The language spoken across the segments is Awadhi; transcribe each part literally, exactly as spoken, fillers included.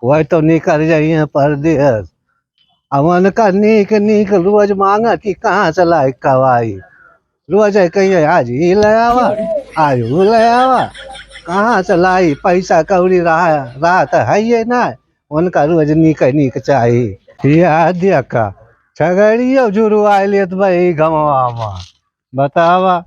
वही तो निकल जाइए परदेस। अब उनका नीक नीक रोज मांगा कि कहाँ से लाई कवाई। रोज है कहिए, "आज ई ले आवा, आज ऊ ले आवा।" कहाँ से लाई? पैसा कौड़ी रहा, रहा तो है ये ना। उनका रोज नीक नीक चाही। या देखा, छगड़ियो जुरुआइ लेत बा ई गमवा मा। बतावा,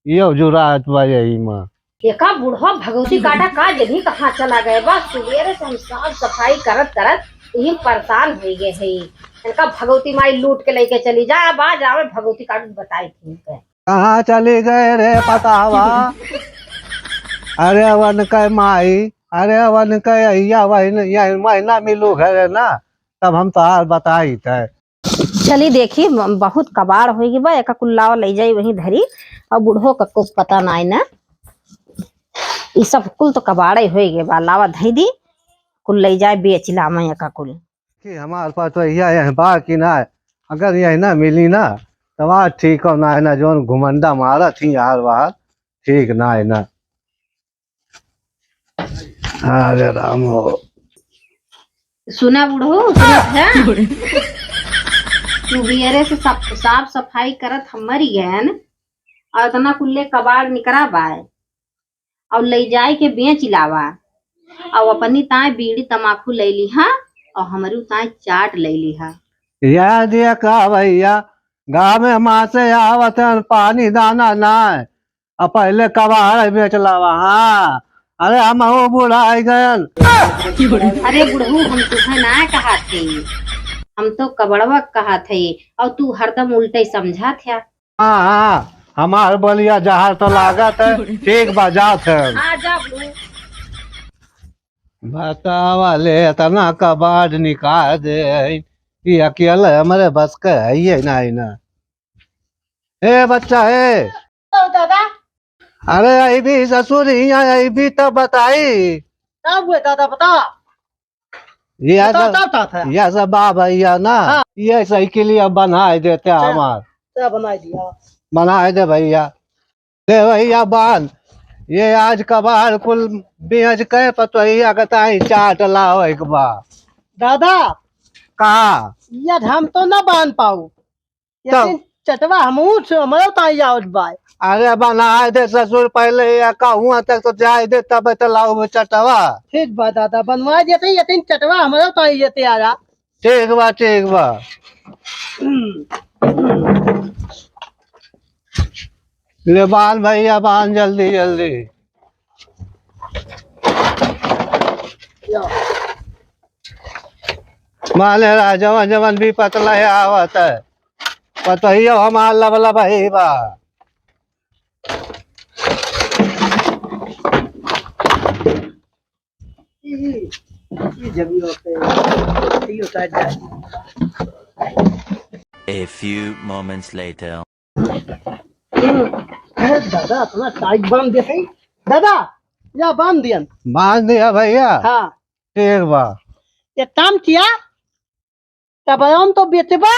यो जुरात बा यही मा। एका बुढ़वा भगवती काटा का जनी कहाँ चला गए बा। सुबेरे से हम साफ सफाई करत करत यही परेशान होइ गए है। इनका भगवती माई लूट के लेके चली जा, अब आ जावे भगवती काटा बताई थी इनके। कहाँ चली गए रे पतावा? अरे वन के माई, अरे वन के अइया, वही न, यही महीना मिलू घरे ना, तब हम तोहार बताई थे। चली देखी, म-, बहुत कबाड़ होइ गई बा, एका कुल लावा लइ जाई वहीं धरी, और बुढ़ो का कुछ पता नाई ना। ई सब कुल तो कबाड़े होइ गए बा, लावा धई दी, कुल लइ जाए बेच लावा एका कुल। कि हमार पास तो यह, यह बा कि ना, अगर यह ना मिली ना, तब आज ठीक हो ना, है ना, जौन घुमंडा मारत ही यार बाहर, ठीक ना है ना। अरे राम हो। सुना बुढ़ऊ, सुनत है? सुबेरे से सब साफ सफाई करत हम मरी गयन, और इतना कुल्ले कबाड़ निकरा बाय, और ले जाए के बेच लावा, और अपनी ताए बीड़ी तमाकू ले लिहा, और हमरू ताए चाट ले लिहा। याद ये का भैया, गाँव में माँ से आवत है, पानी दाना ना है, अब पहले कबाड़ बेच लावा। हाँ, अरे हम हो बुढ़ाई गयन। अरे बुढ़ऊ, हम तुहे ना कहा थे, हम तो कबड़वा कहा थे, और तू हरदम उल्टे समझा थे। हाँ, हाँ, हमार बलिया जहार तो लागत है, ठीक बा, जात है। हाँ, जा बुढ़ऊ। बतावा ले, इतना कबाड़ निकाल दे, ये अकेले हमरे बस के है ये ना, ना। ए बच्चा, ए। ओ दादा। अरे अइबी ससुर, हियाँ अइबी तब बताई। का हुए दादा, बता। ये बता, सब, बता, बता, बता। ये सब बा भैया ना, हाँ। ये साइकिल ये बनाए देते अच्छा, हमार। अच्छा, बनाए दिया। बनाए दे भैया। ले भैया बांध, ये आज कबाड़ कुल बेच के पतोहिया के ताई चाट लाओ एक बार। दादा, का? ये हम तो ना बांध पाऊ। ये तब? तीन चटवा हमहू से हमरो ताई आवत बाय। अरे बनाए दे ससुर, पहले ये कहूँ तक तो जाए दे, तब तो लाओ वो चटवा। ठीक बा दादा, बनवा देते, ये तीन चटवा हमरो ताई ये तैयार आ। ठीक बा, ठीक बा। ले बांध भैया, बांध जल्दी, जल्दी। माने रा, जवन, जवन भी पतला है आवत है। पतोहियो हमार लबलब ही बा। ई, ई जमीन होते, ई उतार जाए। A few moments later. अरे दादा, अपना टाइट बांध दे सही। दादा, या बांध दियन। बांध दिया भैया। हाँ। ठीक बा। एक काम किया, तब हम तो बेचबा,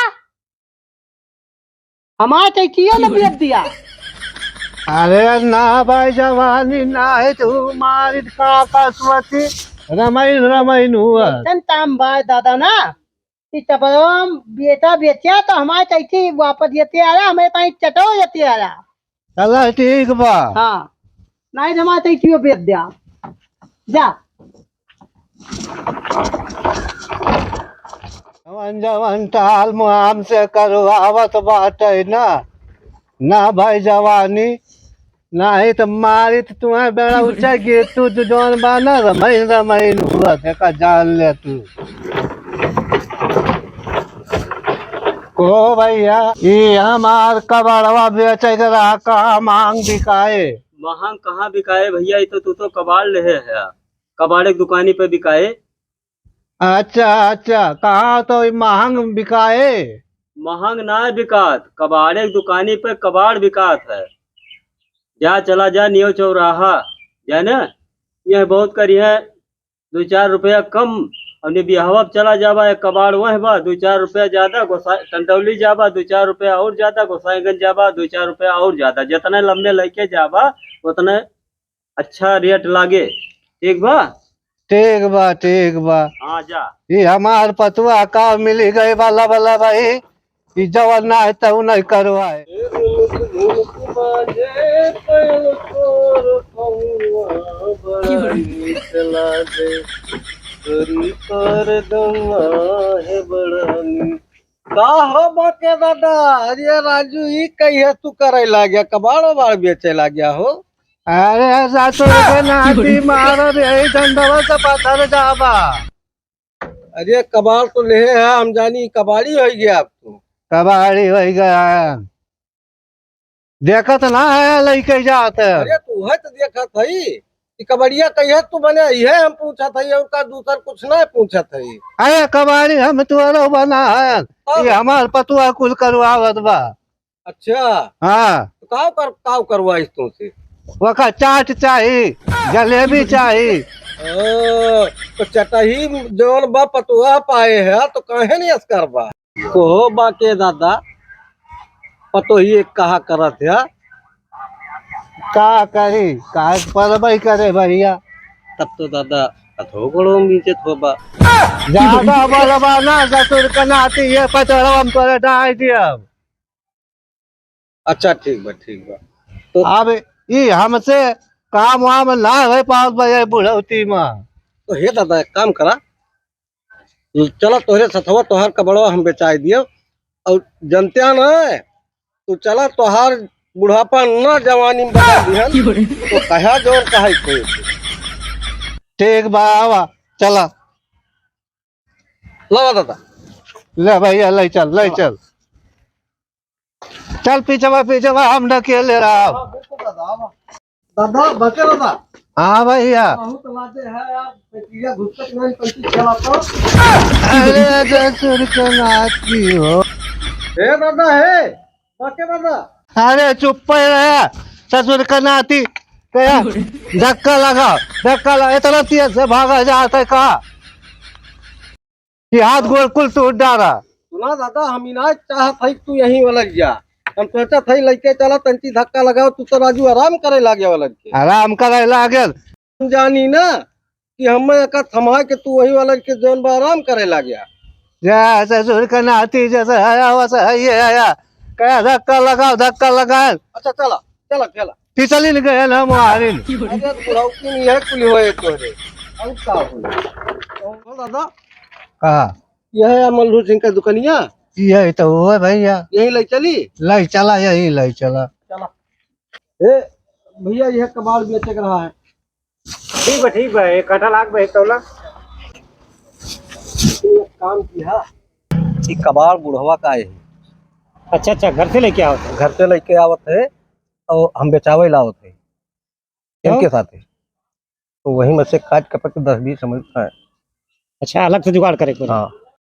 हमार चैतियो न बेच दिया। अरे ना भाई जवानी ना है, तू मारित का कसवती, रमाइन रमाइन हुआ। ऐसन काम बा दादा ना, कि तब हम बेटा बेचिया तो हमार चैती वापस देते आया, हमें ताई चटो देते आया। चला ठीक बा। हाँ, नहीं तो हमार चैतियो बेच दिया। जा। जवन जवन टाल मुआम से करवावत बाटे ना, ना भाई जवानी, नाही त मारी त तुम्हें बेड़ा ऊंचा गिर तू, तू जवन बा ना रमाइन रमाइन हुआ देखा जान ले तू। को भैया, ये हमार कबाड़वा बेचे के रहा, कहाँ महंग बिकाए? महंग कहाँ बिकाए भैया, ये तो तू तो कबाड़ ले है, कबाड़े की दुकानी पे बिकाए। अच्छा, अच्छा, कहाँ तो ई महंग बिकाए? महंग ना बिकात, कबाड़े की दुकानी पे कबाड़ बिकात है। जा, चला जा, नियो चौराहा, जाने, यह बहुत करी है, दो चार रुपया कम, अपने बिहावा पे चला जाबा, एक कबाड़ वह बा, दो चार रुपया ज्यादा, गोसाई, टंटौली जाबा, दो चार रुपया और ज्यादा, गोसाईगंज जाबा, दो चार रुपया और ज्यादा, जितने लंबे लेके जाबा, उतने अच्छा रेट लागे, ठीक बा? ठीक बा, ठीक बा। हाँ, जा। ई हमार पतुआ का मिली गई बा, लब लब भाई, ई जवन ना है तऊ नहीं करवाए। का हो बाके दादा? अरे राजू, ई कहिया तू करे लाग्या, कबाड़ वबाड़ बेचे लाग्या हो? अरे ससुर के नाती मारब, यही डंडवा से पत्थर जाबा। अरे कबाड़ तो लेहे है, हम जानी कबाड़ी होइ गया अब तू। कबाड़ी होइ गया है। देखत ना है लइके जात है। अरे तू है तो देखत है कि कबड़िया कहिया तू बने, इहे हम पूछत है, और का दूसर कुछ ना पूछत है। अरे कबाड़ी हम तोरो बना है, तब? ये हमार पतुआ कुल करवावत बा। अच्छा। हाँ। तो काव कर, काव करवाइस तुमसे? वका चाट चाही, जलेबी चाही। ओ, तो चटही जौन बा पतुआ पाए है, तो काहे नहीं असकर बा? कहो बाके दादा, पतोही एक कहा करत है। का करी, का परबई करे भैया। तब तो दादा, कथो गोड़ो नीचे थोबा। ज्यादा बोलबा ना, ससुर के नाती, ये पचड़वा हम तोरे डाल दियब। अच्छा, ठीक बा, ठीक बा। तो अब ई हमसे काम वाम ना हो पावत बा ये बुढ़ौती में। तो हे दादा, एक काम करा, चला तोहरे सथवा तोहार कबड़वा हम बेचाई दियो, और जनते ना, तू चला तोहार बुढ़ापा ना जवानी में बदल दिहन, तो कहा जोर कहा कोई। ठीक बा, आवा, चला। लावा दादा। ले भैया, ले चल, ले चल। चल पीछवा, पीछवा हम ढकेले रहा। हाँ, बिल्कुल दादा, आवा। दादा, बचे दादा। हाँ भैया। बहुत लाजे है यार, बेटिया घुसकत नहीं, कैसी चला तो। अरे ससुर के नाती हो। हे दादा, हे, बचे दादा। अरे चुप पे रहे, ससुर के नाती। कहे, धक्का लगा, धक्का लगा, इतना तेज से भागा जाता है का? कि हाथ गोड़ कुल तोड़ डारा। सुना दादा, हम इनाज चाहत हई कि तू यहीं वाला जा। हम सोचत हई लइके चला, तंची धक्का लगाओ, तू तो राजू आराम करे लागे वाला के। आराम करे लागल। हम जानी ना कि हमें एक थमा के तू वही वाला के जौन बा आराम करे लागे। जा ससुर का नाती जैसे आया वैसे है ये आया। कहा धक्का लगाओ, धक्का लगाओ। अच्छा चला। चला, चला। फिसलिन गए ना मारिन। अरे, बुढ़ौती में यह कुल होए तोरे। और का होई? और दादा? का? यह है मल्लू सिंह का दुकनिया? यही तो हुआ भैया। यहीं ले चली? ले चला, यहीं ले चला। चला। ए, भैया, यह कबाड़ बेचे के रहा है। ठीक बा, ठीक बा, एक काठा लाग बा, एक तौला। एक काम किया, ई कबाड़ बुढ़वा का है। अच्छा, अच्छा, घर से लेके आवत है? घर से लेके आवत है और हम बेचावे लावत है। क्यों? इनके साथ है। तो वही में से काट कपट के दस बीस हम, हाँ। अच्छा, अलग से जुगाड़ करे के पड़ी। हाँ।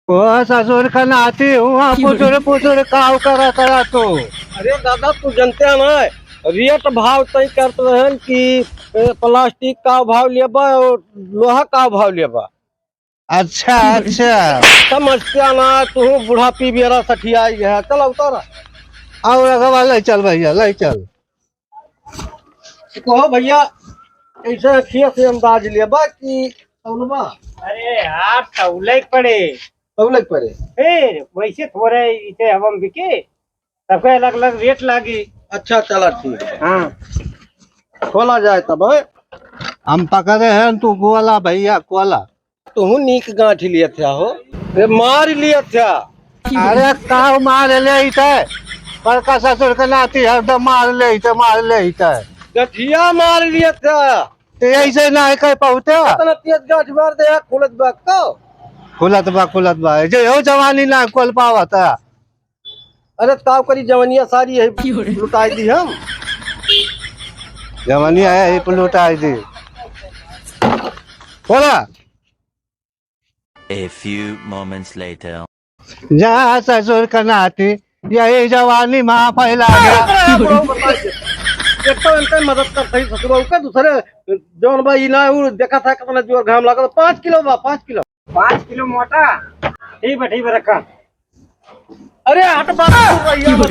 ओ ससुर का नाती हुआ, पुचुर पुचुर काव करा करा तू। अरे दादा, तू जनते ना, रेट भाव तय करत रहन कि, ए, प्लास्टिक का भाव लेबा और लोहा का भाव लेबा। अच्छा, अच्छा। समस्या ना, तू बुढ़ापी बेरा सठियाई है। चल उतर। और अगवा ले चल भैया, ले चल। कहो भैया, कैसे अखिया से अंदाज लेबा कि तौलबा? अरे यार, तौले के पड़े। तौले के पड़े? ए, वैसे थोड़े इसे हवा में बिके, सबके अलग-अलग रेट लागी। अच्छा, चला ठीक है। हाँ। खोला जाए तब, हैं? हम पकड़े हैं, तू गोला भैया, कोला। तुहू नीक गांठ लियत हो। रे मार लियत। अरे काव मार लेइत है, बड़का ससुर के नाती हरदम मार लेइत है, मार लेइत है। गठिया मार लियत। ते ऐसे ना है कह पावते। इतना तेज गांठ मार दे, खुलत बा का? खुलत बा, खुलत बा। जे हो जवानी ना खोल पावत है। अरे ताव करी जवनिया सारी यही लुटाई दी हम। जवनिया है, यही लुटाई दी। बोला। A few moments later. जा ससुर का नाती, यही जवानी माँ फैला गया। एक तो इनका मदद कर सही ससुर का, दूसरे जौन बा ई ना, उ देखा था कितना जोर घाम लागल। पाँच किलो बा, पाँच किलो। पाँच किलो मोटा। ठीक बा, ठीक बा, रखा। अरे हट बाबा, तू भैया बस।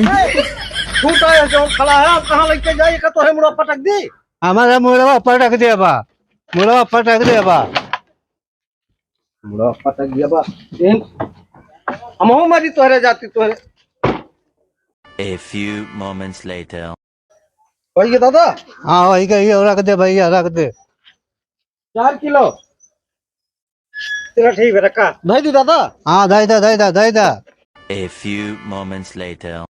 तू तो ये जो खड़ा है, अब कहाँ लेके जाए का, तो है मुड़ा पटक दी। हमारा मुड़वा पटक दे बा, मुड़वा पटक दे बा। बुढ़ा पटक गया बा। एहन हमहू मरी तोहरे जाती तोहरे। A few moments later. वही के दादा? हाँ, वही के, ये रख दे भैया, रख दे। चार किलो। चलो ठीक है, रखा। धई दी दादा? हाँ, धई दा, धई दा, धई दा। A few moments later.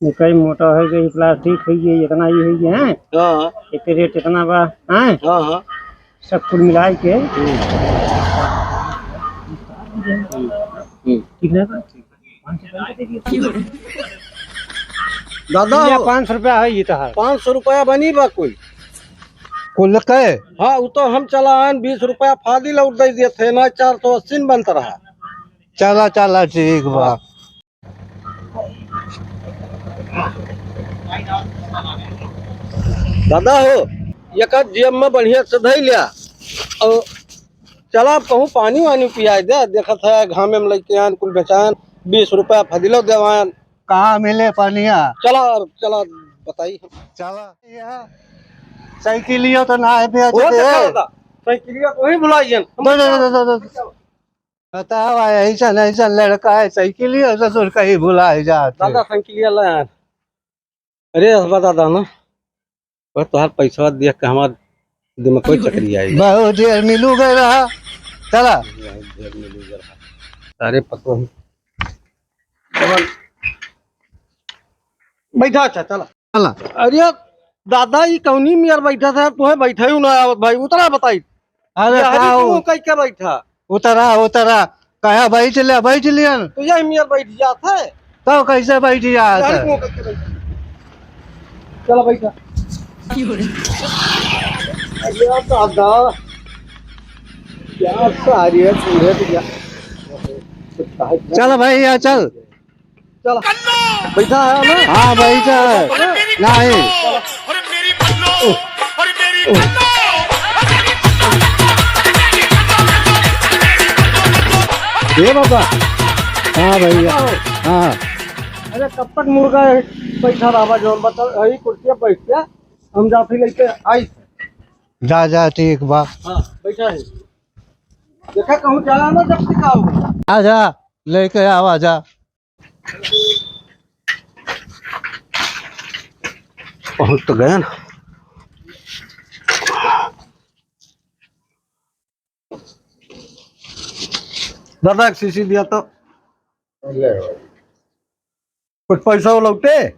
ये कई मोटा है, कई प्लास्टिक है, ये इतना ही है, ये है। हाँ। एक रेट इतना बा, हैं? हाँ, हाँ। सब कुल मिला के। हम्म। हम्म। कितना बा? दादा भैया, हो। पाँच सौ रुपया है, ये तो है। पाँच सौ रुपया बनी बा कोई? कुल के? हाँ, वो तो हम चला आन, बीस रुपया फादी लौट दे दिए थे ना, चार सौ अस्सी न बनता रहा। चला, चला, ठीक बा। हाँ। दादा हो, एका जेब में बढ़िया से धई लिया और चला कहूँ पानी वानी पियाई दे। देखत है घामे में लइके आन कुल बेचान, बीस रुपया फदिलो देवान। कहाँ मिले पनिया? चला, चला बताई। चला। साइकिलियो तो ना है बेच वो तो दे। चला दा, साइकिलिया को ही भुलाई जन। दो, दो, दो, दो, दो। बतावा, ऐसन, ऐसन लड़का है, साइकिलियो ससुर कहीं भुलाई जात है। दादा, साइकिलिया ले आन। अरे, हसबा दादा ना, वह तोहार पैसा देख के हमार दिमाग कोई चकरी आई। बहुत देर मिलू गए रहा। चला। बहुत देर मिलू गए रहा। अरे, पतो ही। बैठा, अच्छा, चला। चला। अरे, दादा, ई कौनी मियर बैठा था, तुम्हें बैठे ही ना आवत भाई, उतरा बताई। अरे, यार, का तू हो? कह के बैठा? उतरा, उतरा। कहा, "बैठ ले, बैठ लियन।" तो यही मियर बैठ जात है। तो कैसे बैठ जात यार, है? तू कह के बैठा। चला, बैठा। अरे, दादा। क्या सारी है, पूरे तो क्या? चल भैया, चल। चला। बैठा है ना? हाँ, बैठा है। नहीं। ए बाबा। हाँ भैया। हाँ। अरे, कब तक मुर्गा बैठा रहा, जो हम बता, यही कुर्सी पे बैठ के हम जाते लेके आई। जा, जा, ठीक बा। हाँ, बैठा है। देखा, कहूँ जाना ना, जब तक आओ। आ जा, लेके आवा जा। पहुँच तो गए ना। दादा, एक शीशी दिया तो। कुछ पैसा वो लौटे?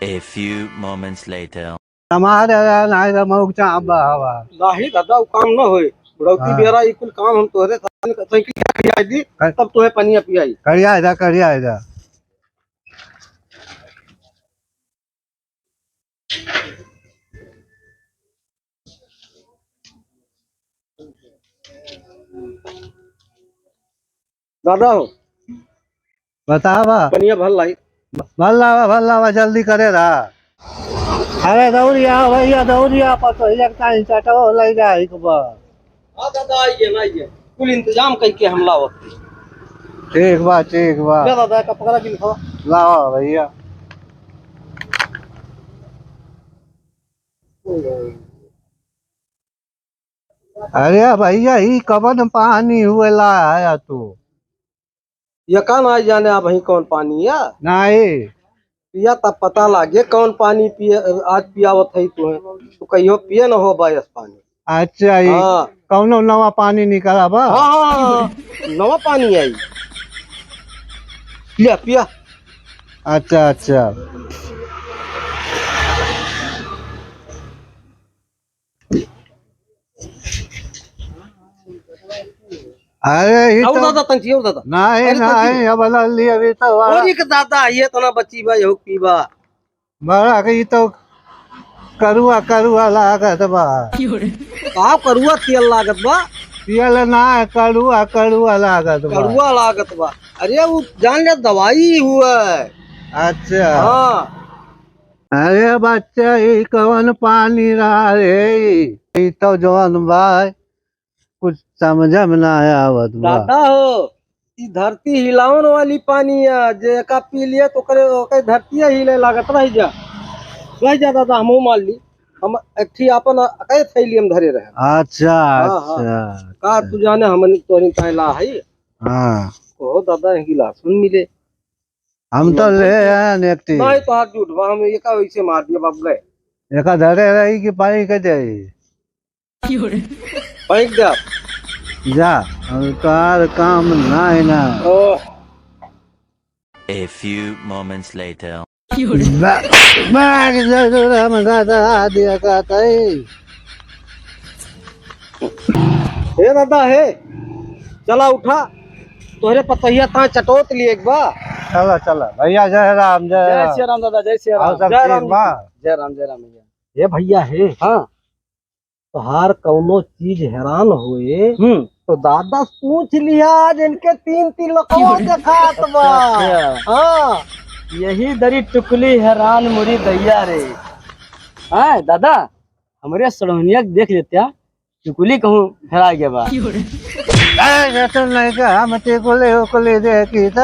A few moments later. हमारे नाई रे मौक चाप बा हवा। नाही दादा, वो काम न होए। बुढ़ौती हाँ। बेरा ई कुल काम हम तोहरे सामने कर, साइकिल खड़िया दी, कर- तब तोहे पनिया पियाई। करिया दा, करिया दा। दादा हो। बतावा। पनिया भर लाई। भर लावा, भर लावा, जल्दी करे रहा। अरे दौड़िया भैया, दौड़िया पर तो एक टाइम चटो ले जा एक बार। हाँ दादा, आइए ना, आइए। कुल इंतजाम करके हम लावत। ठीक बा, ठीक बा। ले दादा, का पकड़ा बिल खावा। लावा भैया। अरे भैया, ई कवन पानी हुएला है तू? ये का ना जाने अब ही कौन पानी है? नहीं। पिया तब पता लागे कौन पानी पिए, आज पियावत है तू। तू कहियो पिए न हो बायस पानी। अच्छा, ई हाँ। कौनो नवा पानी निकला बा? हाँ, हाँ, हाँ, हाँ। नवा पानी आई। पिया, पिया। अच्छा, अच्छा। अरे, ई और तो दादा, तंची और दादा। नहीं, अरे, तंची। नहीं, अब लल्ली अभी तो बड़ा और एक दादा, ये तो ना बची बा, यहू पीबा। बड़ा के ई तो करुआ, करुआ लागत बा। का करुआ तेल लागत बा? तेल ना, करुआ, करुआ लागत बा। करुआ लागत बा। अरे, वो जान ले, दवाई हुआ है। अच्छा। हाँ। अरे बच्चा, ई कवन पानी रहा रे? ई तो जवन बा, कुछ समझ में ना आवत बा। दादा हो, ई धरती हिलावन वाली पानी है, जे एका पी लिए तो ओकरे, ओकरे धरती हिले लागत रह जा। नहीं जा दादा, हमहू मार ली। हम एक ठी आपन कई थैली हम धरे रहे। अच्छा, हाँ, हाँ। अच्छा। का तू जाने हमन तोहरी ताई ला हई? हाँ। कहो दादा, एक गिलास सुन मिले। हम तो ले आए हैं एक ठी। नहीं, तोहार झूठ बा, हम एका वैसे मार दिया बाप गए। एका धरे रही कि पाई के जाई? फेंक दे आप। जा, अब तोहार काम ना है ना। ओह। A few moments later. बा-, बाग जरूर हम दादा दिया का तई। हे दादा, हे, चला उठा, तोहरे पतोहिया ता चटोत लिए एक बा। चला, चला, भैया, जय राम, जय जय राम। श्री राम दादा, जय श्री और राम। सब जय ठीक राम बा? जी। जय राम, जय राम भैया। हे भैया, हे। हाँ। तोहार कौनो चीज हैरान होए, हम्म। तो दादा पूछ लिया, आज इनके तीन तीन लोकवा देखात बा। अच्छा, अच्छा। हाँ। यही दरी टुकली हैरान मुरी दैया रे। हाँ, दादा, हमरे सड़हुनिया के देख लेत्या, टुकली कहूँ हेरा गया बा। ए, जतन नहीं का, हम टिकुली उकुली देखी त।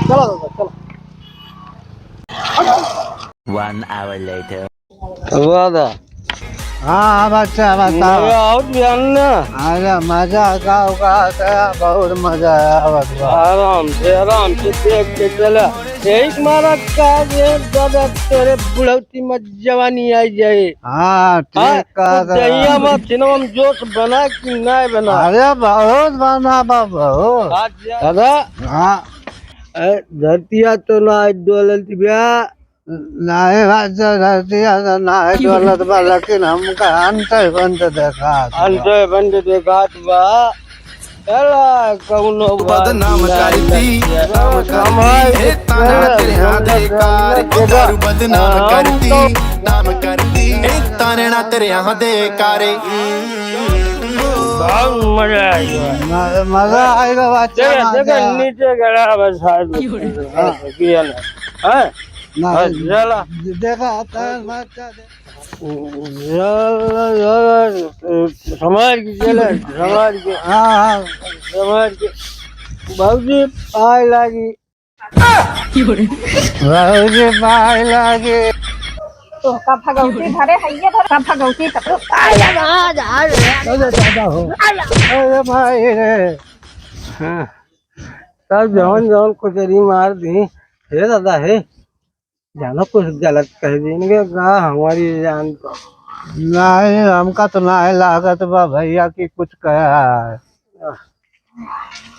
चलो दादा, चलो। One hour later. वाह दा। हाँ, हाँ, बच्चा, बताओ। मजा आवत बा ना? अरे, मजा का, का, का, बहुत मजा आवत बा। आराम से, आराम से देख के चला। एक मारा का जे दादा तोरे बुढ़ौती में जवानी आई जाए। हाँ, ठीक हाँ, कहा तू था। दहिया में सिनेमा में जोश बना कि नहीं बना? अरे, बहुत बना बा, बहुत। आज जा- दादा। हाँ। ए, धरतिया तो ना डोलत बा। नाहीं बा, धरतिया तो नाहीं डोलत बा, लेकिन हमका अंतै बंद देखात बा। अंतै बंद देखात बा। चला, कौनो बात बदनाम ना करती, करती। नाम करती, हमार ए ताना तेरे यहाँ दे कार, दारू बदनाम हम करती, तो नाम करती, ए ताने ना तेरे यहाँ दे कारे। बहुत मजा आएगा। म-, मजा आएगा, अच्छा देखा, मजा। देखा, नीचे गड़ा बस हाथ में। हाँ। किया ना। हाँ? ना, हाँ, चला। देखा, आता है, मत कर दे। चला, चला, समाज की चला, समाज की। हाँ, हाँ। समाज की। बाबूजी, पाए लागी। बाबूजी, पाए लागी। तो का भगवती धरे है, ये धरे का भगवती का। अरे, दादा हो। अरे, माई रे। हाँ। तब जौन जौन कुचरी मार दी, हे दादा, हे, जानो कुछ गलत कह दी, इनके का हमारी जान को। नहीं, हमका तो नाहीं लागत बा भैया कि कुछ कहा है।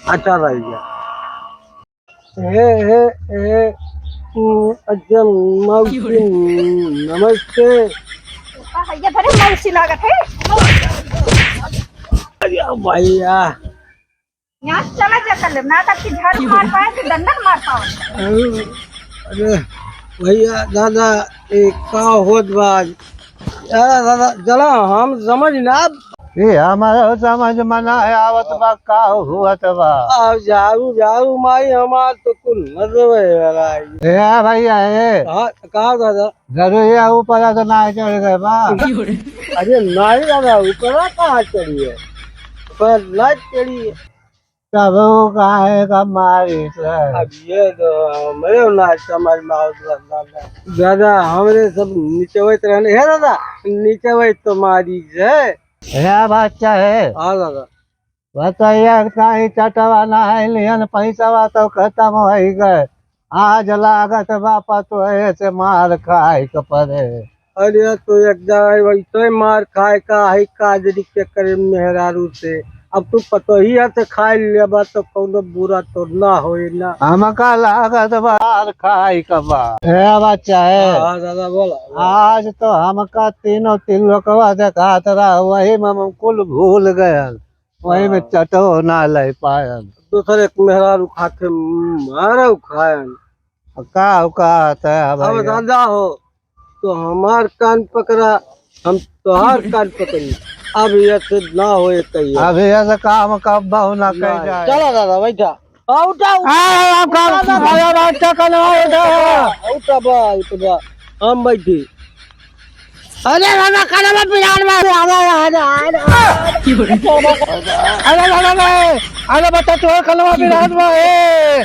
अच्छा भैया। हे, हे, हे, हम्म, अच्छा, मौसी, नमस्ते। का भैया, अरे मौसी लागत है। अरे भैया। यहाँ से चला जा कर ले, ना तब की झाड़ू मार पाए, तो डंडा मार पाओ। अरे, अरे, भैया, दादा, ए, का होत बा? अरे, दादा, चला, हम समझ ना। ये हमारा समझ में ना आवत बा, का हुआ त बा? अब झाड़ू, झाड़ू मारी, हमार तो कुल न देवे वाला है। ए भैया, ए। हाँ, का दादा? जरूरिया ऊपर तो ना चढ़ गए बा। अरे नाहीं दादा, ऊपर कहाँ चढ़ी है? ऊपर ना चढ़ी है। तब वो काहे का मारी से? अब ये तो हमरे ना समझ में आवत बा दादा। दादा, हमरे सब नीचे वैत रहने। हे दादा, नीचे वैत तो मारी से। हे बच्चा है। हाँ दादा। बताइए, काहे चटवा ना है, लिहन पैसवा तो खतम होइ गए। आज लागत बा पतोहे से मार खाए के पड़े। अरे, तो एक दाई वैसे मार खाए का है, काजरी के करे मेहरारू से। अब तू पतोहिया से खाए लेबा तो कौनो बुरा तो ना होए ना। हमका लागत बा मार खाए के बा। ए बच्चा, ए। हाँ, दादा, बोला, बोला। आज तो हमका तीनों तिलकवा देखात रहा, वही में हम कुल भूल गए। वही में हाँ। चटो ना ले पायन। दूसरे के मेहरारू खा के मारो खायन। का, का आता है अब भैया? दादा हो, तो हमार कान पकड़ा, हम तोहार कान पकड़ी। अब ये से ना होए कहिए। अब ये से काम कब बहु ना कह जाए। चला दादा, बैठा। आ, उठा, उठा। आ, आ, आ, उठा, उठा, उठा। उठा बा, उठा बा। हम बैठी। अरे दादा, कनवा पिरान बा, अरे, अरे, अरे, अरे। अरे दादा रे, अरे बच्चा, तोर कनवा पिरान बा, ए।